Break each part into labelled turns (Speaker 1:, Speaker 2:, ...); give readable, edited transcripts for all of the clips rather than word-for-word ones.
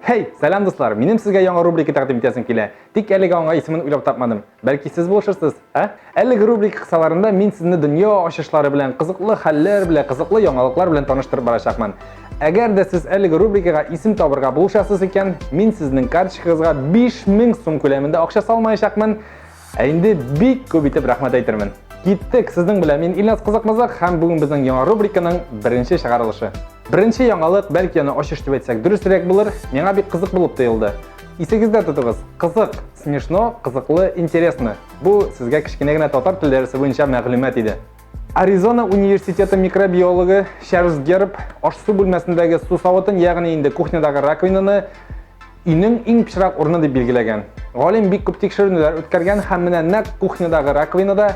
Speaker 1: Хей, сәлам дуслар! Минем сезгә яңа рубрика тәкъдим итәсем килә. Тик әлегә аңа исемен уйлап тапмадым. Бәлки сез булышырсыз, ә? Әлеге рубрика кысаларында мин сезне дөнья ачышлары белән, кызыклы хәлләр белән, кызыклы яңалыклар белән таныштырып барачакмын. Әгәр дә сез әлеге рубрикага исем табырга булышасыз икән, мин сезнең карточкагызга 5000 сум күләмендә акча салмаячакмын. Ә инде бик күп итеп рәхмәт әйтермен. Киттек, сезнең белән мин Илназ Кызыкмызык һәм бүген безнең яңа рубриканың беренче чыгарылышы. Беренче яңалык, бәлки аны ачыш дип әйтсәк дөресрәк булыр, миңа бик кызык булып тоелды. Исегездә тотыгыз, кызык, смешно, кызыклы, интересно. Бу сезгә кечкенә генә татар тел дәресе буенча мәгълүмат иде. Аризона университеты микробиологы Чарльз Герб аш-су бүлмәсендәге су савытын, ягъни инде кухнядагы раковинаны өйнең иң пычрак урыны дип билгеләгән. Галим бик күп тикшеренүләр үткәргән һәм менә нәкъ кухнядагы раковинада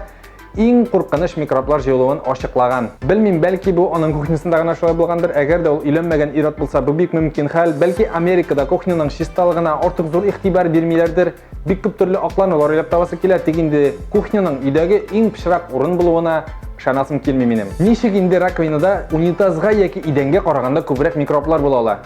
Speaker 1: иң куркыныч микроблар җыелуын ачыклаган. Белмим, бәлки бу аның кухнясында гына шулай булгандыр. Әгәр дә ул өйләнмәгән ир-ат булса, бу бик мөмкин хәл. Бәлки Америкада кухняның чисталыгына артык зур игътибар бирмиләрдер. Бик күп төрле акланулар уйлап табасы килә, тик инде кухняның өйдәге иң пычрак урын булуына ышанасым килми минем. Ничек инде раковинада унитазга яки идәнгә караганда күбрәк микроблар була ала?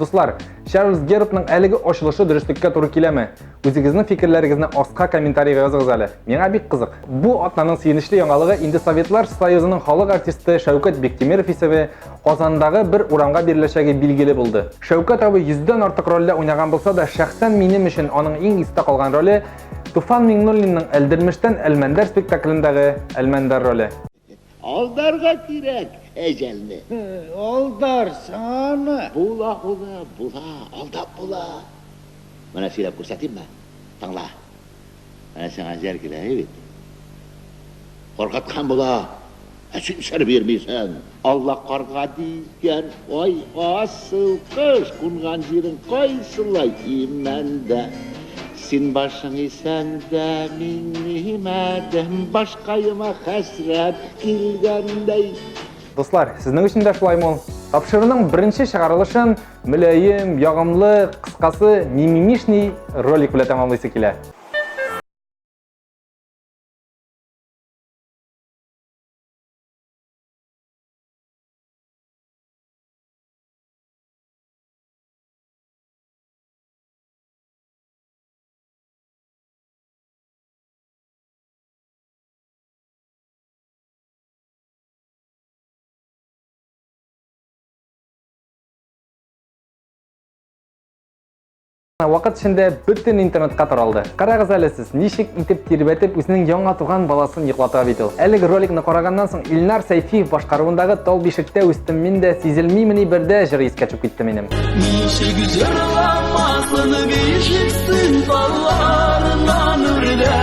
Speaker 1: Дуслар, Чарльз Гербның әлеге ачылышы дөреслеккә туры киләме? Үзегезнең фикерләрегезне аска комментарийга языгыз әле. Миңа бик кызык. Бу атнаның сөенечле яңалыгы инде Советлар Союзының халык артисты Шәүкәт Биктимиров исеме Казандагы бер урамга биреләчәге билгеле булды. Шәүкәт абый йөздән артык рольдә уйнаган булса да, шәхсән минем өчен аның иң истә калган роле Туфан Миңнуллинның Әлдермештән Әлмәндәр спектаклендәге Әлмәндәр роле.
Speaker 2: Алдарга кирәк әҗәлне.
Speaker 3: Алдарсың аны.
Speaker 2: Була, улым, була, алдап була. Менә сөйләп күрсәтимме? Тыңла. Менә сиңа әҗәл килә, әйе бит? Куркыткан була. Ә син сер бирмисең. Алла карга дигән, ай, асыл кош, кунган җирең кайсылай имәндә. Син башың исән дә, мин имәдем, башкаема хәсрәт килгәндәй.
Speaker 1: Дуслар, сезнең өчен дә шулаймы ул? Тапшыруның беренче чыгарылышын мөлаем, ягымлы, кыскасы, мимимишный ролик белән тәмамлыйсы килә. Вакыт эчендә бөтен интернетка таралды. Карагыз әле сез, ничек итеп тирбәтеп үзенең яңа туган баласын йоклата бит ул. Әлеге роликны караганнан соң Илнар Сәйфиев башкаруындагы Тал бишектә үстем мин дә сизелмимени бердә җыры искә төшеп китте минем.
Speaker 4: Ничек җырламасын бишексең талларыннан үрдә,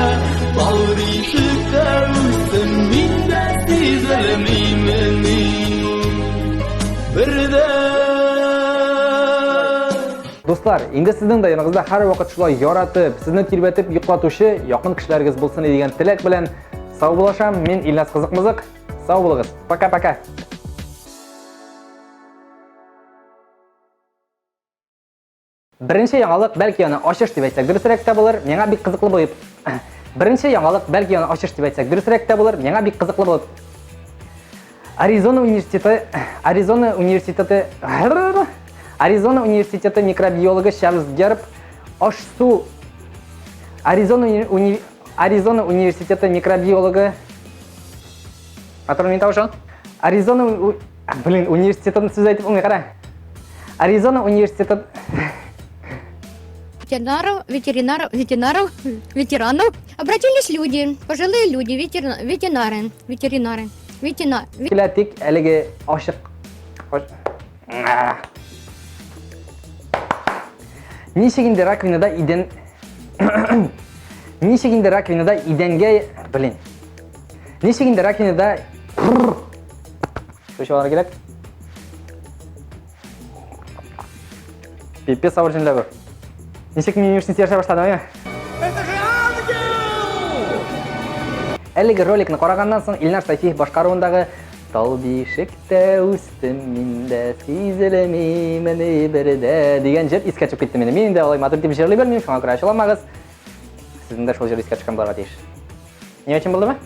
Speaker 4: Тал бишектә үстем мин дә сизелмимени бердә.
Speaker 1: Дуслар, инде сезнең дә яныгызда һәрвакыт шулай яратып, сезне тирбәтеп йоклатучы якын кешеләрегез булсын дигән теләк белән саубуллашам. Мин Илназ Кызыкмызык. Сау булыгыз. Пока-пока. Беренче яңалык, бәлки аны ачыш дип әйтсәк, дөресрәк тә булыр. Миңа бик кызыклы булып. Беренче яңалык, бәлки аны ачыш дип әйтсәк, дөресрәк тә булыр. Миңа бик кызыклы булып. Аризона университеты, Аризона университеты, Аризона университеты микробиологы Чарльз Герб аш-су Аризона, уни, Аризона университеты микробиологы Патрон мин тавышын. Аризона Блин, университетын сүз әйтеп булмый, кара. Аризона университеты
Speaker 5: Ветеринаров, ветеринаров, ветеринаров, ветеранов обратились люди, пожилые люди, ветеринары, ветеринары, ветеринары.
Speaker 1: Килә тик әлеге ачык Ничек инде раковинада идән Ничек инде раковинада идәнгә, блин. Ничек инде раковинада Су алырга кирәк. Пипец авыр җөмлә бу. Ничек мин университет яшәй башладым, әйе?
Speaker 4: Это же ангел!
Speaker 1: Әлеге роликны караганнан соң Илнар Сәйфиев башкаруындагы Тал бишектә үстем мин дә, сизелми мени бердә дигән җыр искә төшеп китте минем. Мин инде алай матур дип җырлый белмим, шуңа күрә ачуланмагыз. Сезнең дә шул җыр искә төшкән булырга тиеш. Ни өчен булдымы?